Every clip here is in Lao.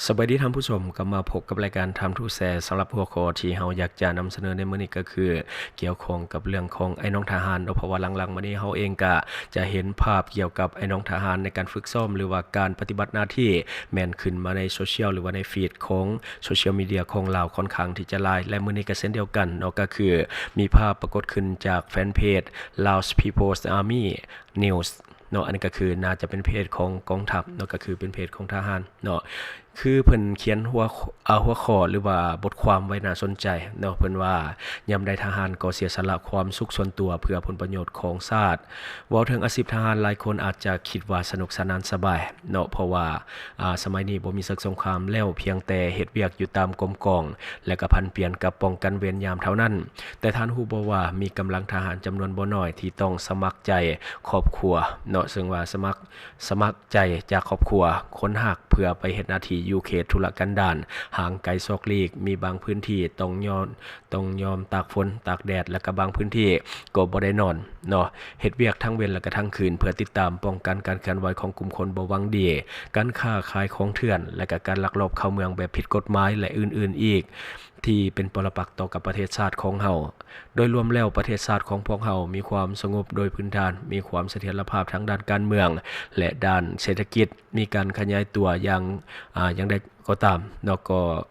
ສະບາຍດີທ່ານຜູ້ຊົມ, ກັບມາພົບກັບລາຍການ Time to Share ສຳລັບຫົວຂໍ້ທີ່ເຮົາຢາກຈະນຳສະເໜີໃນມື້ນີ້ກໍຄື ກ່ຽວຂ້ອງກັບເລື່ອງຂອງອ້າຍນ້ອງທະຫານເນາະ, ເພາະວ່າຫຼັງໆມານີ້ເຮົາເອງກະຈະເຫັນພາບກ່ຽວກັບອ້າຍນ້ອງທະຫານໃນການຝຶກຊ້ອມ ຫຼືວ່າການປະຕິບັດໜ້າທີ່ ແມ່ນຂຶ້ນມາໃນໂຊຊຽວ ຫຼືວ່າໃນຟີດຂອງໂຊຊຽວມີເດຍຂອງລາວຄ່ອນຂ້າງທີ່ຈະຫຼາຍ ແລະ ມື້ນີ້ກໍເຊັ່ນດຽວກັນເນາະ, ກໍຄືມີພາບປາກົດຂຶ້ນຈາກແຟນເພຈ Laos People's Army News ເນາະ, ອັນນີ້ກໍຄືໜ້າຈະເປັນເພຈຂອງກອງທັບເນາະ, ກໍຄືເປັນເພຈຂອງທະຫານເນາະ. ຄືເພິ່ນຂຽນຫົວ ອາ ຫົວຂໍ້ ຫຼືວ່າບົດຄວາມໄວ້ໜ້າສົນໃຈເນາະ, ເພິ່ນວ່າ ຍາມໃດທະຫານກໍເສຍສະຫຼະຄວາມສຸກສ່ວນຕົວເພື່ອຜົນປະໂຫຍດຂອງຊາດ. ເວົ້າເຖິງອາຊີບທະຫານ, ຫຼາຍຄົນອາດຈະຄິດວ່າສະໜຸກສະໜານສະບາຍເນາະ, ເພາະວ່າ ອາ ສະໄໝນີ້ບໍ່ມີເສິກສົງຄາມແລ້ວ, ພຽງແຕ່ເຮັດວຽກຢູ່ຕາມກົມກອງ ແລະ ກໍຜັນປ່ຽນກັບປ້ອງກັນເວນຍາມເທົ່ານັ້ນ. ແຕ່ທ່ານຮູ້ບໍ່ວ່າມີກຳລັງທະຫານຈຳນວນບໍ່ໜ້ອຍທີ່ຕ້ອງສະໝັກໃຈຄອບຄົວເນາະ, ເຊິ່ງວ່າສະໝັກ ສະໝັກໃຈຈາກຄອບຄົວຄົນຮັກ ເພື່ອໄປເຮັດໜ້າທີ່ຢູ່ເຂດທຸລະກັນດານ, ຫ່າງໄກສອກຫຼີກ, ມີບາງພື້ນທີ່ຕ້ອງຍອມ ຕ້ອງຍອມຕາກຝົນຕາກແດດ ແລະ ກໍບາງພື້ນທີ່ກໍບໍ່ໄດ້ນອນເນາະ, ເຮັດວຽກທັງເວັນ ແລະ ກໍທັງຄືນ ເພື່ອຕິດຕາມປ້ອງກັນການເຄື່ອນໄຫວຂອງກຸ່ມຄົນບໍ່ຫວັງດີ, ການຄ້າຂາຍຂອງເຖື່ອນ ແລະ ກໍການລັກລອບເຂົ້າເມືອງແບບຜິດກົດໝາຍ ແລະ ອື່ນໆອີກ ທີ່ເປັນປໍລະປັກຕໍ່ກັບປະເທດຊາດຂອງເຮົາ. ໂດຍລວມແລ້ວ ປະເທດຊາດຂອງພວກເຮົາມີຄວາມສະຫງົບໂດຍພື້ນຖານ, ມີຄວາມສະຖຽນລະພາບທາງດ້ານການເມືອງ ແລະ ດ້ານເສດຖະກິດ, ມີການຂະຫຍາຍຕົວຢ່າງ ອາ ຢ່າງໃດກໍຕາມເນາະ, ກໍ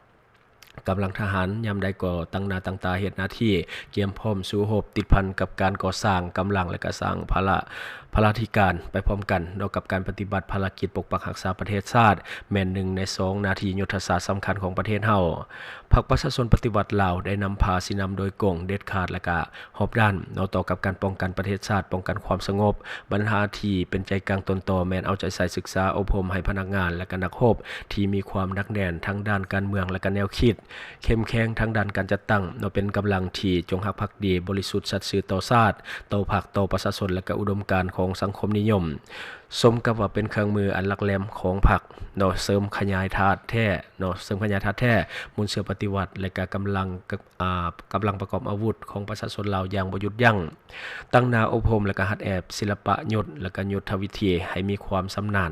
ກຳລັງທະຫານຍາມໃດກໍຕັ້ງໜ້າຕັ້ງຕາເຮັດໜ້າທີ່, ກຽມພ້ອມສູ້ຮົບ, ຕິດພັນກັບການກໍ່ສ້າງກຳລັງ ແລະ ກໍສ້າງພະລະ ພະລາທິການໄປພ້ອມກັນເນາະ, ກັບການປະຕິບັດພາລະກິດປົກປັກຮັກສາປະເທດຊາດ ແມ່ນໜຶ່ງໃນສອງໜ້າທີ່ຍຸດທະສາດສຳຄັນຂອງປະເທດເຮົາ. ພັກປະຊາຊົນປະຕິວັດລາວໄດ້ນຳພາຊີ້ນຳໂດຍກົງ, ເດັດຂາດ ແລະ ກະຮອບດ້ານເນາະ ຕໍ່ກັບການປ້ອງກັນປະເທດຊາດ, ປ້ອງກັນຄວາມສະຫງົບ. ບັນຫາທີ່ເປັນໃຈກາງຕົ້ນຕໍແມ່ນເອົາໃຈໃສ່ສຶກສາອົບຮົມໃຫ້ພະນັກງານ ແລະ ກະນັກຮົບທີ່ມີຄວາມໜັກແໜ້ນທາງດ້ານການເມືອງ ແລະ ກະແນວຄິດ, ເຂັ້ມແຂງທາງດ້ານການຈັດຕັ້ງເນາະ, ເປັນກຳລັງທີ່ຈົງຮັກພັກດີ, ບໍລິສຸດສັດຊື່ຕໍ່ຊາດ, ຕໍ່ພັກ, ຕໍ່ປະຊາຊົນ ແລະ ກະອຸດົມການຂອງສັງຄົມນິຍົມ. ສົມກັບວ່າເປັນເຄື່ອງມືອັນຫຼັກແຫຼມຂອງພັກເນາະ, ເສີມຂະຫຍາຍທາດແທ້ເນາະ, ເສີມຂະຫຍາຍທາດແທ້, ມູນເຊື້ອປະຕິວັດ ແລະ ກະກຳລັງ ອາ ກຳລັງປະກອບອາວຸດຂອງປະຊາຊົນລາວຢ່າງບໍ່ຢຸດຢັ້ງ, ຕັ້ງໜ້າອົບຮົມ ແລະ ກະຫັດແອບສິລະປະຍຸດ ແລະ ກະຍຸດທະວິທີໃຫ້ມີຄວາມຊຳນານ,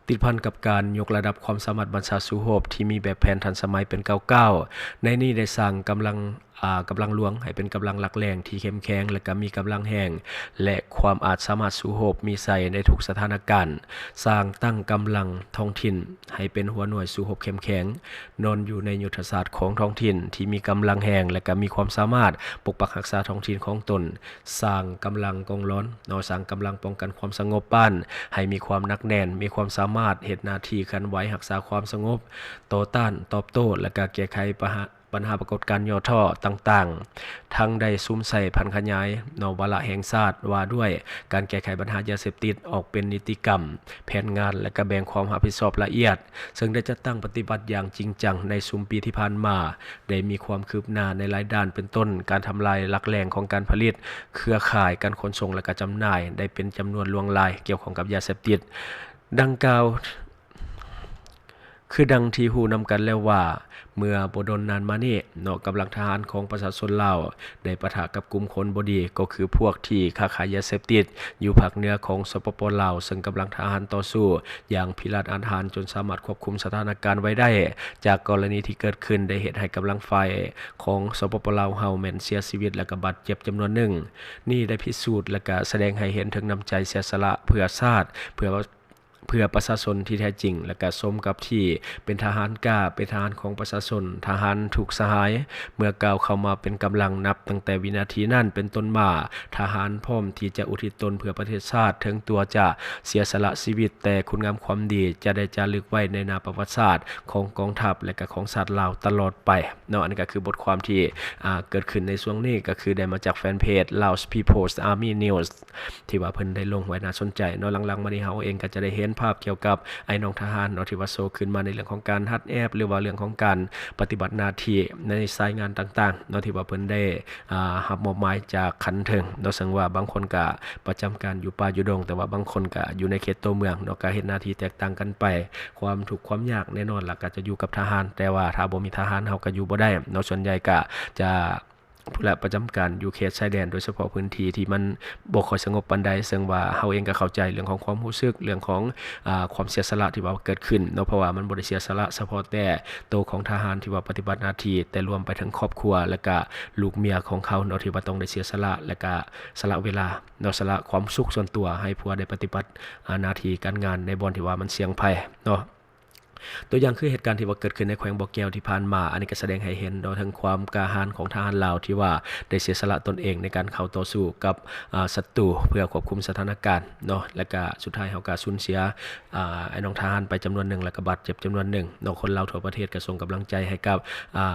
ຕິດພັນກັບການຍົກລະດັບຄວາມສາມາດບັນຊາສູ້ຮົບທີ່ມີແບບແຜນທັນສະໄໝເປັນກ້າວໆ. ໃນນີ້ໄດ້ສ້າງກຳລັງ ອາ ກຳລັງຫຼວງໃຫ້ເປັນກຳລັງຫຼັກແຫຼ່ງທີ່ເຂັ້ມແຂງ ແລະ ກະມີກຳລັງແຮງ ແລະ ຄວາມອາດສາມາດສູ້ຮົບມີໄຊໃນທຸກສະຖານະການ, ສ້າງຕັ້ງກຳລັງທ້ອງຖິ່ນໃຫ້ເປັນຫົວໜ່ວຍສູ້ຮົບເຂັ້ມແຂງ, ນອນຢູ່ໃນຍຸດທະສາດຂອງທ້ອງຖິ່ນທີ່ມີກຳລັງແຮງ ແລະ ກະມີຄວາມສາມາດປົກປັກຮັກສາທ້ອງຖິ່ນຂອງຕົນ, ສ້າງກຳລັງກອງຫຼອນເນາະ, ສ້າງກຳລັງປ້ອງກັນຄວາມສະຫງົບບ້ານໃຫ້ມີຄວາມໜັກແໜ້ນ, ມີຄວາມສາມາດເຮັດໜ້າທີ່ເຄື່ອນໄຫວຮັກສາຄວາມສະຫງົບ, ຕໍ່ຕ້ານ, ຕອບໂຕ້ ແລະ ກະແກ້ໄຂປະຫາ ບັນຫາປາກົດການຫຍໍ້ທໍ້ຕ່າງໆ, ທັງໄດ້ສຸມໃສ່ຜັນຂະຫຍາຍເນາະ ວາລະແຫ່ງຊາດວ່າດ້ວຍການແກ້ໄຂບັນຫາຢາເສບຕິດອອກເປັນນິຕິກຳ, ແຜນງານ ແລະ ກະແບ່ງຄວາມຮັບຜິດຊອບລະອຽດ, ເຊິ່ງໄດ້ຈັດຕັ້ງປະຕິບັດຢ່າງຈິງຈັງໃນຊຸມປີທີ່ຜ່ານມາ, ໄດ້ມີຄວາມຄືບໜ້າໃນຫຼາຍດ້ານ ເປັນຕົ້ນ ການທຳລາຍຫຼັກແຫຼ່ງຂອງການຜະລິດ, ເຄືອຂ່າຍການຂົນສົ່ງ ແລະ ກະຈຳໜ່າຍ ໄດ້ເປັນຈຳນວນຫຼວງຫຼາຍກ່ຽວຂ້ອງກັບຢາເສບຕິດ. ດັ່ງກ່າວ ຄືດັ່ງທີ່ຮູ້ນຳກັນແລ້ວວ່າ ເມື່ອບໍ່ດົນນານມານີ້ເນາະ ກຳລັງທະຫານຂອງປະຊາຊົນລາວໄດ້ປະທະກັບກຸ່ມຄົນບໍ່ດີ ກໍຄືພວກທີ່ຄ້າຂາຍຢາເສບຕິດຢູ່ພາກເໜືອຂອງ ສປປ ລາວ, ເຊິ່ງກຳລັງທະຫານຕໍ່ສູ້ຢ່າງພິລາດອາດຫານ ຈົນສາມາດຄວບຄຸມສະຖານະການໄວ້ໄດ້. ຈາກກໍລະນີທີ່ເກີດຂຶ້ນໄດ້ເຮັດໃຫ້ກຳລັງຝ່າຍຂອງ ສປປ ລາວເຮົາແມ່ນເສຍຊີວິດ ແລະ ກະບາດເຈັບຈຳນວນໜຶ່ງ. ນີ້ໄດ້ພິສູດ ແລະ ກະສະແດງໃຫ້ເຫັນເຖິງນ້ຳໃຈເສຍສະຫຼະເພື່ອຊາດ, ເພື່ອ ເພື່ອປະຊາຊົນທີ່ແທ້ຈິງ ແລະ ກະສົມກັບທີ່ເປັນທະຫານກ້າ, ເປັນທະຫານຂອງປະຊາຊົນ, ທະຫານທຸກສະຫາຍ. ເມື່ອກ້າວເຂົ້າມາເປັນກຳລັງ, ນັບຕັ້ງແຕ່ວິນາທີນັ້ນເປັນຕົ້ນມາ, ທະຫານພ້ອມທີ່ຈະອຸທິດຕົນເພື່ອປະເທດຊາດ, ເຖິງຕົວຈະເສຍສະຫຼະຊີວິດ, ແຕ່ຄຸນງາມຄວາມດີຈະໄດ້ຈາລຶກໄວ້ໃນໜ້າປະຫວັດສາດຂອງກອງທັບ ແລະ ກະຂອງຊາດລາວຕະຫຼອດໄປເນາະ. ອັນນີ້ກະຄືບົດຄວາມທີ່ ອາ ເກີດຂຶ້ນໃນຊ່ວງນີ້ ກະຄືໄດ້ມາຈາກແຟນເພຈ Laos People's Army News ທີ່ວ່າເພິ່ນໄດ້ລົງໄວ້ໜ້າສົນໃຈເນາະ. ຫຼັງໆມານີ້ເຮົາເອງກໍຈະໄດ້ເຫັນພາບກ່ຽວກັບອ້າຍນ້ອງທະຫານເນາະ ທີ່ວ່າໂຊຂຶ້ນມາໃນເລື່ອງຂອງການຮັດແອບ ຫຼືວ່າເລື່ອງຂອງການປະຕິບັດໜ້າທີ່ໃນສາຍງານຕ່າງໆເນາະ ທີ່ວ່າເພິ່ນໄດ້ ອາ ຮັບມອບໝາຍຈາກຂັ້ນເທິງເນາະ. ເຊິ່ງວ່າບາງຄົນກະປະຈຳການຢູ່ປ່າຢູ່ດົງ, ແຕ່ວ່າບາງຄົນກະຢູ່ໃນເຂດຕົວເມືອງເນາະ, ກະເຮັດໜ້າທີ່ແຕກຕ່າງກັນໄປ. ຄວາມທຸກຄວາມຍາກແນ່ນອນລະກະຈະຢູ່ກັບທະຫານ, ແຕ່ວ່າຖ້າບໍ່ມີທະຫານເຮົາກະຢູ່ບໍ່ໄດ້ເນາະ. ສ່ວນໃຫຍ່ກະຈະ ຜູ້ລະປະຈຳການຢູ່ເຂດຊາຍແດນ ໂດຍສະເພາະພື້ນທີ່ທີ່ມັນບໍ່ຄ່ອຍສະຫງົບປານໃດ, ເຊິ່ງວ່າເຮົາເອງກໍເຂົ້າໃຈເລື່ອງຂອງຄວາມຮູ້ສຶກ, ເລື່ອງຂອງ ອາ ຄວາມເສຍສະຫຼະທີ່ວ່າເກີດຂຶ້ນເນາະ, ເພາະວ່າມັນບໍ່ໄດ້ເສຍສະຫຼະສະເພາະແຕ່ໂຕຂອງທະຫານທີ່ວ່າປະຕິບັດໜ້າທີ່, ແຕ່ລວມໄປເຖິງຄອບຄົວ ແລະກະລູກເມຍຂອງເຂົາເນາະ ທີ່ວ່າຕ້ອງໄດ້ເສຍສະຫຼະ ແລະກະສະຫຼະເວລາເນາະ, ສະຫຼະຄວາມສຸກສ່ວນຕົວໃຫ້ເພື່ອໄດ້ປະຕິບັດ ອາ ໜ້າທີ່ການງານໃນບ່ອນທີ່ວ່າມັນສ່ຽງໄພເນາະ. ຕົວຢ່າງຄືເຫດການທີ່ວ່າເກີດຂຶ້ນໃນແຂວງບໍ່ແກ້ວທີ່ຜ່ານມາ, ອັນນີ້ກໍສະແດງໃຫ້ເຫັນເນາະ ເຖິງຄວາມກ້າຫານຂອງທະຫານລາວ ທີ່ວ່າໄດ້ເສຍສະຫຼະຕົນເອງໃນການເຂົ້າຕໍ່ສູ້ກັບ ອາ ສັດຕູ ເພື່ອຄວບຄຸມສະຖານະການເນາະ, ແລະກະສຸດທ້າຍເຮົາກໍສູນເສຍ ອາ ໄອ້ນ້ອງທະຫານໄປຈຳນວນໜຶ່ງ ແລະກະບາດເຈັບຈຳນວນໜຶ່ງເນາະ. ຄົນລາວທົ່ວປະເທດກໍສົ່ງກຳລັງໃຈໃຫ້ກັບ ອາ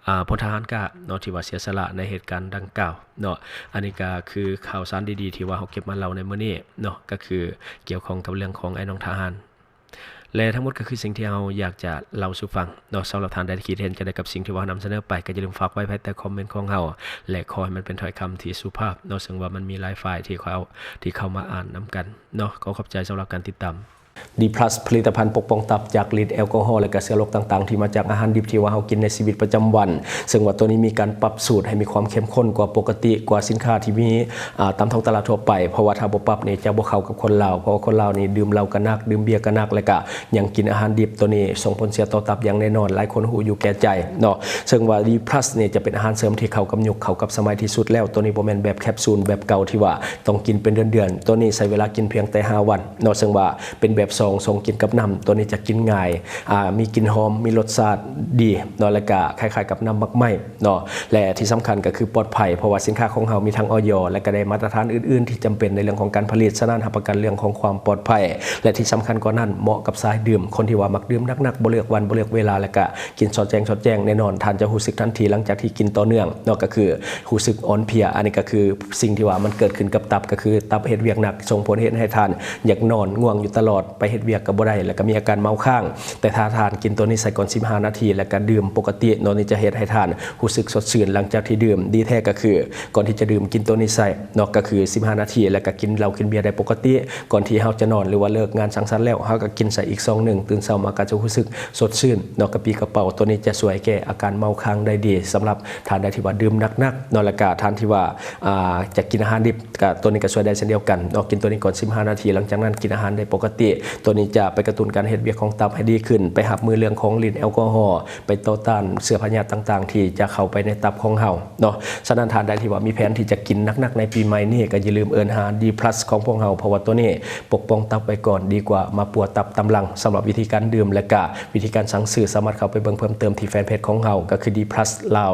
ອາ ພົນທະຫານກ້າເນາະ ທີ່ວ່າເສຍສະຫຼະໃນເຫດການດັ່ງກ່າວເນາະ. ອັນນີ້ກໍຄືຂ່າວສານດີໆ ທີ່ວ່າເຮົາເກັບມາເລົ່າໃນມື້ນີ້ເນາະ, ກໍຄືກ່ຽວຂ້ອງກັບເລື່ອງຂອງໄອ້ນ້ອງທະຫານ. ແລະທັງໝົດກໍຄືສິ່ງທີ່ເຮົາຢາກຈະເລົ່າສູ່ຟັງເນາະ. ສຳລັບທ່ານໃດທີ່ຄິດເຫັນຈັ່ງໃດກັບສິ່ງທີ່ວ່າເຮົານຳສະເໜີໄປ ກໍຢ່າລືມຝາກໄວ້ພາຍໃຕ້ຄອມເມັນຂອງເຮົາ ແລະຂໍໃຫ້ມັນເປັນຖ້ອຍຄຳທີ່ສຸພາບເນາະ, ເຊິ່ງວ່າມັນມີຫຼາຍຝ່າຍທີ່ເຂົ້າ ທີ່ເຂົ້າມາອ່ານນຳກັນເນາະ. ຂໍຂອບໃຈສຳລັບການຕິດຕາມ. ດີພລັສ ຜະລິດຕະພັນປົກປ້ອງຕັບຈາກລິດແອລກໍຮໍ ແລະກະເຊື້ອໂລກຕ່າງໆ ທີ່ມາຈາກອາຫານດິບທີ່ວ່າເຮົາກິນໃນຊີວິດປະຈຳວັນ, ເຊິ່ງວ່າໂຕນີ້ມີການປັບສູດໃຫ້ມີຄວາມເຂັ້ມຂຸ້ນກວ່າປົກກະຕິ ກວ່າສິນຄ້າທີ່ມີ ອາ ຕາມທ້ອງຕະຫຼາດທົ່ວໄປ, ເພາະວ່າຖ້າບໍ່ປັບນີ້ຈະບໍ່ເຂົ້າກັບຄົນລາວ, ເພາະວ່າຄົນລາວນີ້ດື່ມເຫຼົ້າກໍໜັກ, ດື່ມເບຍກໍໜັກ, ແລະກະຍັງກິນອາຫານດິບ, ໂຕນີ້ສົ່ງຜົນເສຍຕໍ່ຕັບຢ່າງແນ່ນອນ, ຫຼາຍຄົນຮູ້ຢູ່ແກ່ໃຈເນາະ. ເຊິ່ງວ່າດີພລັສນີ້ຈະເປັນອາຫານເສີມທີ່ເຂົ້າກັບຍຸກເຂົ້າກັບສະໄໝທີ່ສຸດແລ້ວ, ໂຕນີ້ບໍ່ແມ່ນແບບແຄບຊູນແບບເກົ່າທີ່ວ່າຕ້ອງກິນເປັນເດືອນໆ, ໂຕນີ້ໃຊ້ເວລາກິນພຽງແຕ່ຫ້າວັນເນາະ, ເຊິ່ງວ່າເປັນແບບຊອງ, ຊອງກິນກັບນ້ຳ, ໂຕນີ້ຈະກິນງ່າຍ, ອາ ມີກິ່ນຫອມ, ມີລົດຊາດດີເນາະ, ແລະກະຄ້າຍໆກັບນ້ຳໝາກໄມ້ ເນາະ ແລະທີ່ສຳຄັນກໍຄືປອດໄພ, ເພາະວ່າສິນຄ້າຂອງເຮົາມີທັງ ອອຍ ແລະກໍໄດ້ມາດຕະຖານອື່ນໆທີ່ຈຳເປັນໃນເລື່ອງຂອງການຜະລິດ, ສະນັ້ນຮັບປະກັນເລື່ອງຂອງຄວາມປອດໄພ ແລະທີ່ສຳຄັນກວ່ານັ້ນ ເໝາະກັບສາຍດື່ມ, ຄົນທີ່ວ່າມັກດື່ມໜັກໆ ບໍ່ເລືອກວັນ ບໍ່ເລືອກເວລາ ແລະກະກິນຊອດແຈ້ງ ຊອດແຈ້ງ, ແນ່ນອນທ່ານຈະຮູ້ສຶກທັນທີຫຼັງຈາກທີ່ກິນຕໍ່ເນື່ອງເນາະ, ກໍຄືຮູ້ສຶກອ່ອນເພຍ. ອັນນີ້ກໍຄືສິ່ງທີ່ວ່າມັນເກີດຂຶ້ນກັບຕັບ, ກໍຄືຕັບເຮັດວຽກໜັກ ສົ່ງຜົນເຮັດໃຫ້ທ່ານຢາກນອນ, ງ່ວງຢູ່ຕະຫຼອດ, ໄປເຮັດວຽກກໍບໍ່ໄດ້ ແລ້ວກໍມີອາການເມົາຄ້າງ. ແຕ່ຖ້າທ່ານກິນໂຕນີ້ໃສ່ກ່ອນສິບຫ້ານາທີ ແລ້ວກໍດື່ມປົກກະຕິເນາະ, ນີ້ຈະເຮັດໃຫ້ທ່ານຮູ້ສຶກສົດຊື່ນຫຼັງຈາກທີ່ດື່ມ. ດີແທ້ກໍຄືກ່ອນທີ່ຈະດື່ມກິນໂຕນີ້ໃສ່ເນາະ, ກໍຄືສິບຫ້ານາທີ ແລ້ວກໍກິນເຫຼົ້າກິນເບຍໄດ້ປົກກະຕິ. ກ່ອນທີ່ເຮົາຈະນອນ ຫຼືວ່າເລີກງານສັງສັນແລ້ວ ເຮົາກໍກິນໃສ່ອີກຊອງໜຶ່ງ, ຕື່ນເຊົ້າມາກໍຈະຮູ້ສຶກສົດຊື່ນເນາະ, ກະປີ້ກະເປົາໂຕນີ້ຈະຊ່ວຍແກ້ອາການເມົາຄ້າງໄດ້ດີ. ສຳລັບທ່ານໃດທີ່ວ່າດື່ມໜັກໆເນາະ, ແລ້ວກໍທ່ານທີ່ວ່າ ອ່າ ຈະກິນອາຫານດິບ ກະໂຕນີ້ກະຊ່ວຍໄດ້ເຊັ່ນດຽວກັນເນາະ, ກິນໂຕນີ້ກ່ອນສິບຫ້ານາທີ ຫຼັງຈາກນັ້ນກິນອາຫານໄດ້ປົກກະຕິ. ໂຕນີ້ຈະໄປກະຕຸ້ນການເຮັດວຽກຂອງຕັບໃຫ້ດີຂຶ້ນ, ໄປຮັບມືເລື່ອງຂອງລິດແອລກໍຮໍ, ໄປຕໍ່ຕ້ານເຊື້ອພະຍາດຕ່າງໆທີ່ຈະເຂົ້າໄປໃນຕັບຂອງເຮົາເນາະ. ສະນັ້ນທ່ານໃດທີ່ວ່າມີແຜນທີ່ຈະກິນໜັກໆໃນປີໃໝ່ນີ້ ກະຢ່າລືມເອີ້ນຫາ ດີພລັສ ຂອງພວກເຮົາ, ເພາະວ່າໂຕນີ້ປົກປ້ອງຕັບໄວ້ກ່ອນ ດີກວ່າມາປົວຕັບຕາມຫຼັງ. ສຳລັບວິທີການດື່ມ ແລະກະວິທີການສັ່ງຊື້ ສາມາດເຂົ້າໄປເບິ່ງເພີ່ມເຕີມທີ່ແຟນເພຈຂອງເຮົາ ກໍຄື ດີພລັສ ລາວ.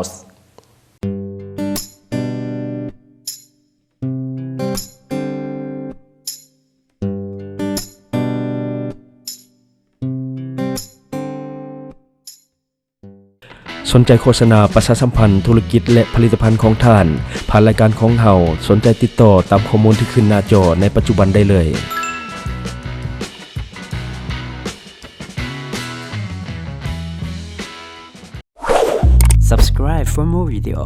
ສົນໃຈໂຄສະນາປະຊາສຳພັນທຸລະກິດ ແລະ ຜະລິດຕະພັນຂອງທ່ານ ຜ່ານລາຍການຂອງເຮົາ, ສົນໃຈຕິດຕໍ່ຕາມຂໍ້ມູນທີ່ຂຶ້ນໜ້າຈໍໃນປັດຈຸບັນໄດ້ເລີຍ. Subscribe for more video.